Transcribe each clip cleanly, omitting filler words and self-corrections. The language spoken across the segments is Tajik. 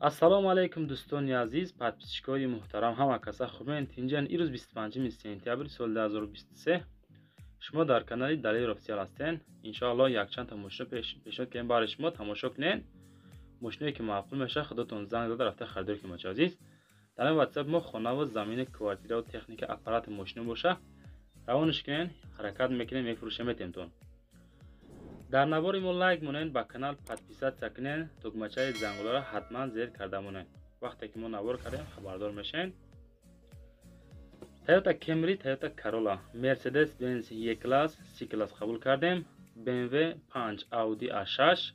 Ассалому алайкум, дӯстони азиз, подписчикои муҳтарам, ҳама каса хубен, тинҷан. Ирӯз 25 сентябри соли 2023 шумо дар канали Далер Официал ҳастен. Иншоаллоҳ, якчанд та мошино пешниҳод кардем барои шумо, тамошо кунед. Мошиное ки маъқул мешавад, худатон занг зада рафта харидорӣ кунед. Бачаи азиз, дар ин ватсап мо хонаву замини, квартираву техника, аппарати мошино боша, равонаш кунед, ҳаракат мекунем, мефурӯшем, метемтон. Дар навори мо лайк монед, ба канал подписаться кунед, тугмачаи зангуларо ҳатман зер карда монед. Вақте ки мо навор кардем, хабардор мешавед. Toyota Camry, Toyota Corolla, Mercedes Benz E класс, C класс қабул кардем, BMW 5, Audi A6,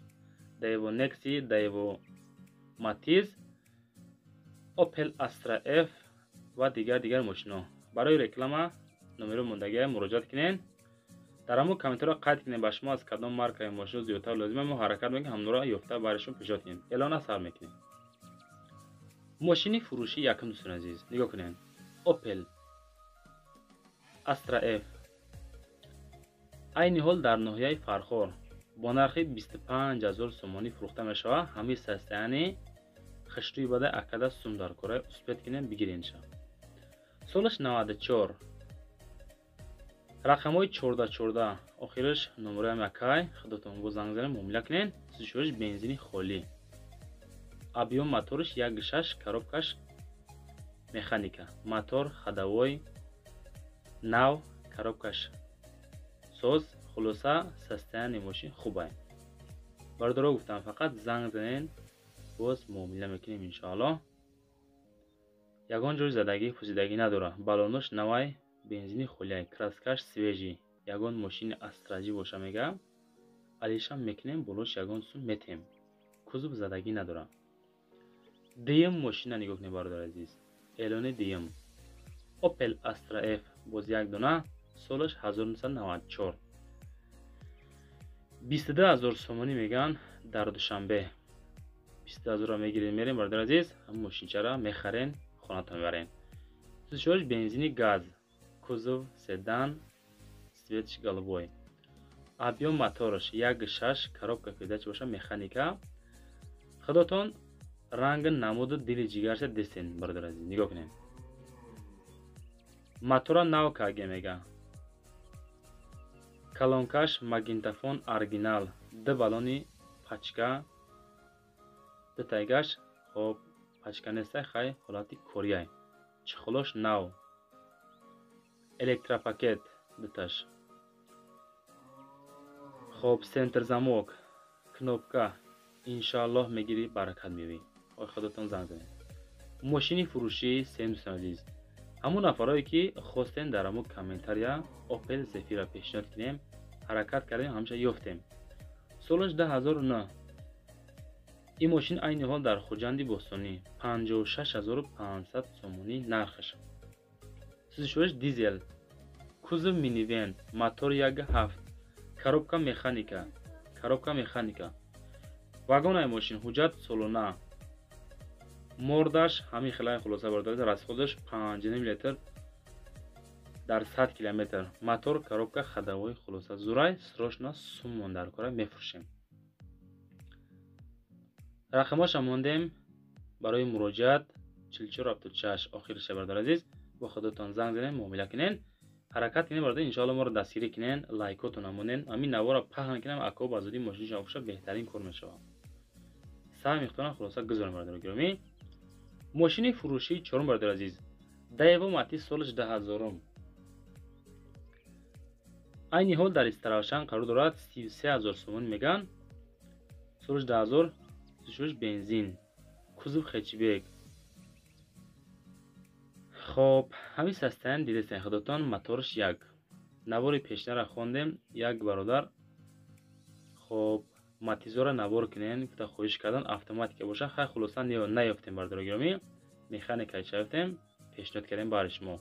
Daewoo Nexia, Daewoo Matiz, Opel Astra F ва дигар мошино. Барои реклама номеро мондагия, муроҷиат кунед. Дар ҳамон комментарро қайд кунед, ба шумо аз кадом маркаи мошино зиёдтар лозима, мо ҳаракат мекунем, ҳамнора ёфта барои шумо пешниҳод кунем. Эълона сар мекунем. Мошини фурӯшии якум, дӯстони азиз, нигоҳ кунед. Opel Astra F айни ҳол дар ноҳияи Фархор бо нархи 25 000 сомонӣ фурӯхта мешавад. Ҳамаи состояние хиштӯи бада, акада сум дар кора, успеть кунем, бигиренша. Солаш 94, рақамҳои 14 14 охираш, номероям якай. Худатон бо занг занед, муомила кунед. Сӯзишвориш бензини холӣ, объём мотораш 1,6, коробкаш механика, мотор ходовой нав, коробкаш соз. Хулоса, состояние мошин хубай. Бародаро, гуфтам, фақат занг занед, боз муомила мекунем, иншоаллоҳ. Ягон ҷои задагӣ, пӯсидагӣ надорад, балонош навай, бензини холиай, краскаш свежий. Ягон мошини астраҷӣ боша, мега, алишам мекунем, болош ягон сум метем. Кузов задагӣ надорад. Дуюм мошина нигоҳ кунед, бародари азиз. Эълони дуюм: Opel Astra F, боз як дона, солаш 1994, 22 000 сомонӣ мегӯянд дар Душанбе. 22 ҳазорро мегирем, мерем, бародари азиз, ҳамин мошинчаро мехарен, хонатон мебарен. Сӯзишвориш бензини газ, кузов седан, цветш голубой, объём мотораш 1,6, коробка передач боша механика. Худотон ранги намуду дили ҷигарша дистен, бародари азиз, нигоҳ кунед. Мотора нав каге мега, колонкаш магнитофон оригинал, ду баллони пачка, ду тайгаш хоб пачка нестай, хай, ҳолати корияй, чехолош нав, электропакет дуташ. Хоб, центр замок, кнопка. Иншоаллоҳ, мегирӣ, баракат меёбӣ. Ой, худотон занг занед. Мошини фурӯшии сеюм, дӯстони азиз, ҳамон нафарое ки хостем, дар ҳамон комментария Opel Zafira пешниҳод кунем, ҳаракат кардем, ҳамеша ёфтем. Солаш 2009. Ин мошин айни ҳол дар Хуҷанди Бостонӣ 56 500 сомонӣ нархаш. Сӯзишвориш дизел, кузов минивен, мотор 1,7, коробка механика, коробка механика, вагонаи мошин, ҳуҷҷат солона, мордаш ҳамин хелаи. Хулоса, бародари, расходаш 5,5 литр дар 100 километр, мотор, коробка ходовой. Хулоса, зурай, срочно суммон дар кора, мефурӯшем. Рақамҳоша мондем барои муроҷиат: 4476 охириша. Бародари азиз, бо худотон занг занед, муомила кунед, ҳаракат кунед. Бародар, иншоалло, моро дастгирӣ кунед, лайкотона монед, ҳамин навора паҳн кунем, ако ба зудӣ мошинашон боша, беҳтарин кор мешавад. Саҳми худтона, хулоса, гузорем, бародари гиромӣ. Мошини фурӯшии чорум, бародари азиз, Daewoo Matiz, солаш 2000-ум, айни ҳол дар Истаравшан қарор дорад, 33 000 сомонӣ мегӯянд. Солаш 2000, сӯзишвориш бензин, кузов хэтчбек. Хоб, ҳамин состояние дидестен худотон, мотораш як. Навори пешнара хондем, як бародар, хоб, Матизора навор кунен гуфта хоҳиш кардан, автоматика боша. Хай, хулоса, наёфтем, бародари гиромӣ, механика чаёфтем, пешниҳод кардем барои шумо.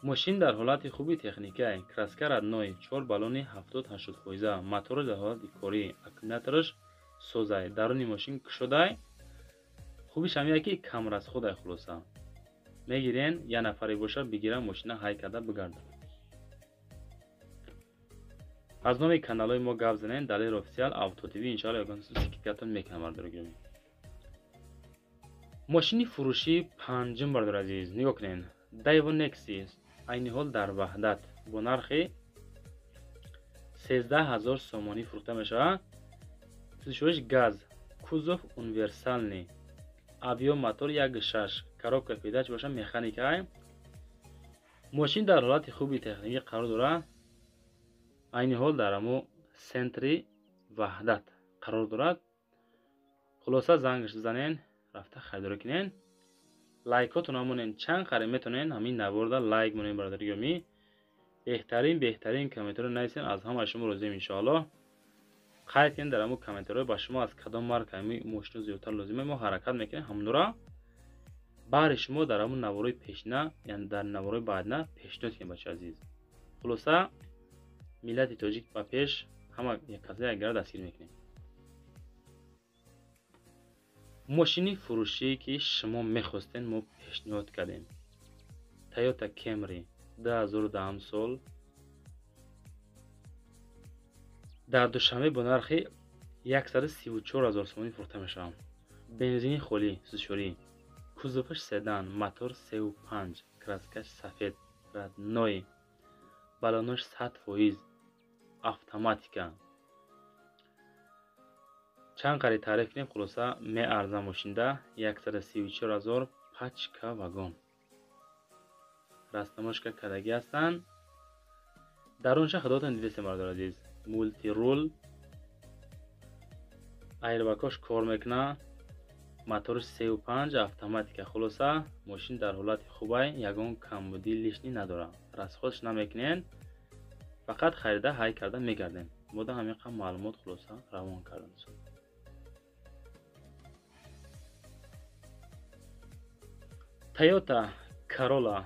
Мошин дар ҳолати хуби техникай, краска родной, чор баллони 70-80 фоиза, мотораш дар ҳолати корӣ, аккумулятораш созай, даруни мошин кушодай. Хубиш ҳамия ки камрасходай. Хулоса, мегирен, як нафаре боша, бигира, мошина ҳай карда бигарда. Аз номи каналҳои мо гап занем: Далер Официал, Авто ТВ. Иншоалло, ягон скидкатон мекунам, бародари гиромӣ. Мошини фурӯшии панҷум, бародари азиз, нигоҳ кунед. Daewoo Nexus айни ҳол дар Ваҳдат бо нархи 13 000 сомонӣ фурӯхта мешавад. Сӯзишвориш газ, кузов универсальный, объём мотор 1,6, коробка передач боша механика. Мошин дар ҳолати хуби техникӣ қарор дорад. Айни ҳол дар ҳамо центри Ваҳдат қарор дорад. Хулоса, зангаш бизанен, рафта харидорӣ кунен. Лайкотон монен, чанд қаре метонен ҳамин наворда лайк монен, бародари гиромӣ. Беҳтарин, беҳтарин комментариро нависен, аз ҳамаи шумо розием, иншоаллоҳ. Қайд кунед дар ҳамон комментариҳо, ба шумо аз кадом марка ҳамин мошино зиёдтар лозима. Мо ҳаракат мекунем ҳамонро баҳри шумо дар ҳамон наворои пешина, яъне дар наворои баъдина пешниҳод кунем, бачаи азиз. Хулоса, миллати тоҷик ба пеш, ҳама яккаса якгара дастгирӣ мекунем. Мошини фурӯшие ки шумо мехостен, мо пешниҳод кардем. Toyota Camry 2010 сол дар Душанбе бо нархи 134 000 сомонӣ фурӯхта мешавад. Бензини холӣ, сӯзишворӣ, кузоваш седан, мотор 3,5, краскаш сафед, родной, баллонош 100%, автоматика. Чанд қари таъриф кунем, хулоса, меарза мошинда 134 000, пачка вагон. Растаможка кардагӣ ҳастанд. Дарунша худотон дидестем, бародари азиз. Мультирул, айрбакош кор мекунад, моторш 3,5, автоматика. Хулоса, мошин дар ҳолати хубай, ягон камбудӣ лишний надорад. Расходш намекунен, фақат харида ҳай карда мегардем. Мода ҳамин қадр маълумот, хулоса, равон кардам. Toyota Corolla,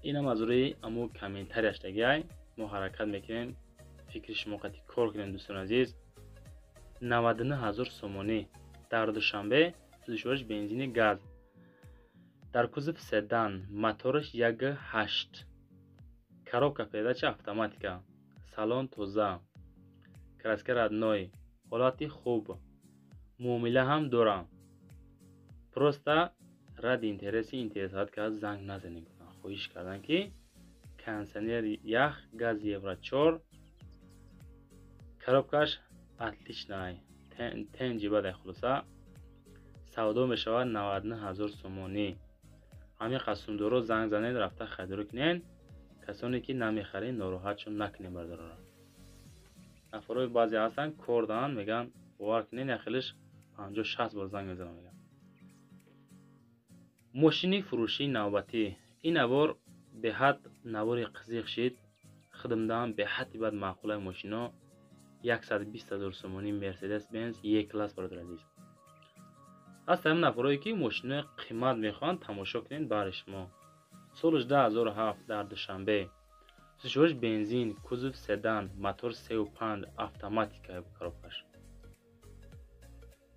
инам аз рӯи амо комментарияш дагиай. Мо ҳаракат мекунем фикри шумо қати кор кунем, дӯстони азиз. 99 000 сомонӣ дар Душанбе, сӯзишвориш бензини газ, дар кузов седан, мотораш 1,8, коробка передача автоматика, салон тоза, краска родной, ҳолати хуб, муомила ҳам дорам. Просто ради интереси интересовать кард, занг назанем, хоҳиш карданд, ки кондиционер ях, газ евро 4, коробкаш отличный, тенҷи бадай. Хулоса, савдо мешавад 99 000 сомонӣ. Ҳамин қасумдоро занг занед, рафта харидорӣ кунед. Касоне ки намехаред, нороҳатшон накунед, бародарона. Нафарҳои баъзе ҳастанд, кор доранд, мегӯянд, бовар кунед, яхелиш 50-60 бор занг мезанам, мегӯянд. Мошини фурӯшии навбатӣ. Ин навор беҳад навори қизиқ шид. Хидмдаам беҳадди бад маъқулаи мошино. 120 000 сомонӣ Мерседес Бенз Е класс, бародари азиз. Ҳаст ҳамин нафарҳое ки мошинои қимат мехоҳанд, тамошо кунед баҳри шумо. Солаш 2007, дар Душанбе. Сӯзишвориш бензин, кузов седан, мотор 3,5, автоматика коробкаш.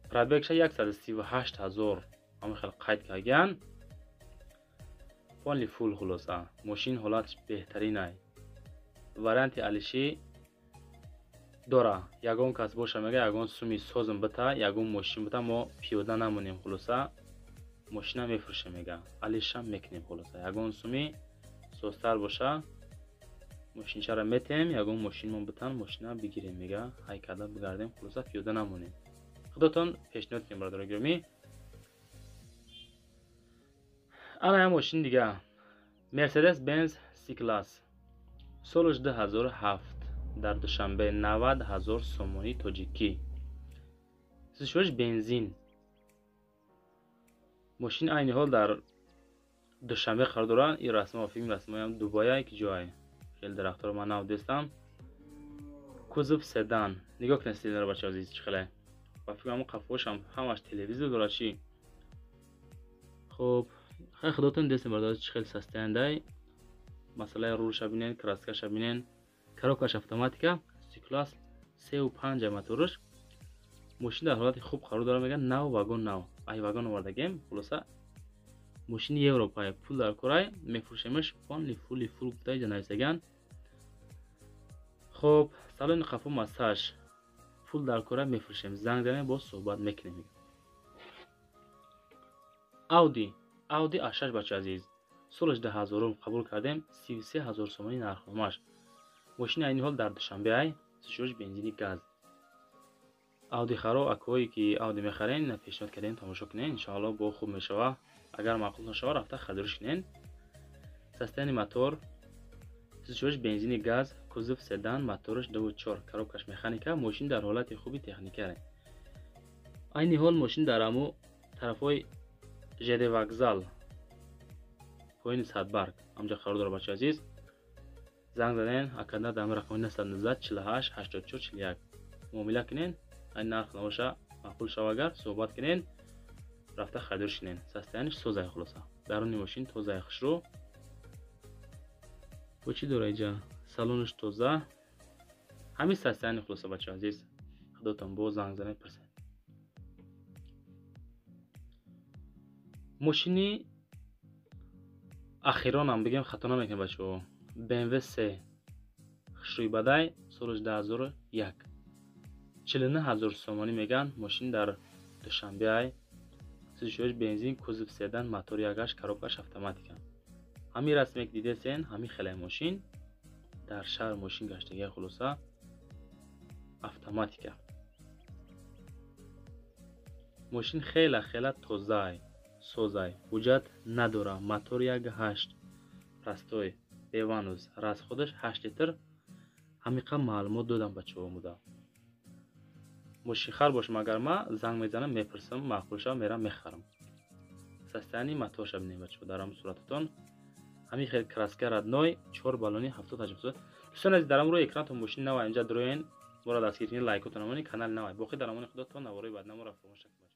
Пробегша 138 000 ҳамин хел қайд кардагианд. Полный фул, хулоса. Мошин ҳолаташ беҳтаринай. Варианти алишӣ дора. Ягон кас боша, мега, ягон суми созм бита, ягон мошин бита, мо пиёда намонем, хулоса. Мошина мефурӯшем, мега. Алишам мекунем, хулоса. Ягон суми созтар боша, мошинчаро метем, ягон мошинмон битан, мошина бигирем, мега, ҳай карда бигардем, хулоса, пиёда намонем. Худотон пешниҳод кунем, бародари гиромӣ. Ана як мошини дига. Mercedes Benz C-Class. Солаш 2007, дар Душанбе 90 000 сомонии тоҷикӣ. Сӯзишвориш бензин. Мошин айни ҳол дар Душанбе қарор дорад. Ин расма, филм расмаям Дубая ки ҷой. Хеле дарахтҳоро ман нав дидам. Кузов седан. Нигоҳ кунед стилро, бачаҳо азиз, чӣ хеле. Ба фикрам қафош ҳам ҳамаш телевизор дорад чӣ. Хуб, хай худотон дидестем, бародар, чӣ хеле состояндай. Масъалаи рулша бинед, краскаша бинед. Коробкаш автоматика, C-класс, 3,5 мотораш. Мошин дар ҳолати хуб қарор дорад, мегӯянд, нав вагон, нав. Ай вагон овардагем, хулоса, мошини Европае, пул дар корай, мефурӯшемаш, полный фули фул гуфта иҷа нависаган. Хуб, салони қафо массаж, пул дар кора, мефурӯшем, занг занем, боз суҳбат мекунем. Audi, Audi A6 бача азиз. Солаш 2000 қабул кардем, 33 ҳазор сомонӣ нархномаш. Мошини айни ҳол дар Душанбе ай, сушош бензини газ. Audi харо, акое ки Audi мехарен, пешниҳод кардем, тамошо кунен, иншоалло бо хуб мешава. Агар маъқул нашава, рафта харидориш кунен. Состояние мотор, сушош бензини газ, кузов седан, мотораш 2.4, коробкаш механика, мошин дар ҳолати хуби техникаре. Айни ҳол мошин дар аму тарафҳои ЖД вокзал, поини Садбарг, ҳамҷо қарор дорад бача азиз. Занг заден, акада дар рақами 919 48 84 41 муомила кунен, айн нарх набоша маъқул шава агар суҳбат кунен, рафта харидориш кунен. Состояниш созай хулоса. Даруни мошин тозай хушрӯ. Бо чӣ дора иҷа? Салонаш тоза. Ҳамин состояни хулоса бача азиз. Худотон бо занг занед пурсед. Мошини ахиронам бигем хато намекунем бачаҳо. BMW 3 хушрӯи бадай, солаш 2001. 49 ҳазор сомонӣ меган, мошин дар Душанбе ай. Сушош бензин, кузов седан, мотор 1.8, коробкаш автоматика. Ҳамин расме ки дидесен, ҳамин хеле мошин дар шаҳр мошин гаштагия хулоса автоматика. Мошин хела хела тозаай, созай, ҳуҷҷат надора, мотор 1.8, простой, беванус, расходаш 8 литр. Ҳамиқа маълумот додам бачаҳо муда. Мошинхар бошам агар ма занг мезанам, мепурсам, маъқул шава мерам мехарам. Состояние моторша бинем бачаҳо дар ҳамин сурататон. Ҳамин хел краска родной, 4 баллони 70 80. Дӯстони азиз, дар ҳамин рӯи экранатон мошини нав инҷа дроен, моро дастгир кунед, лайкотон намонед, канали навай. Боқӣ дар амони Худо то навораи баъд намора фаромӯш накунед.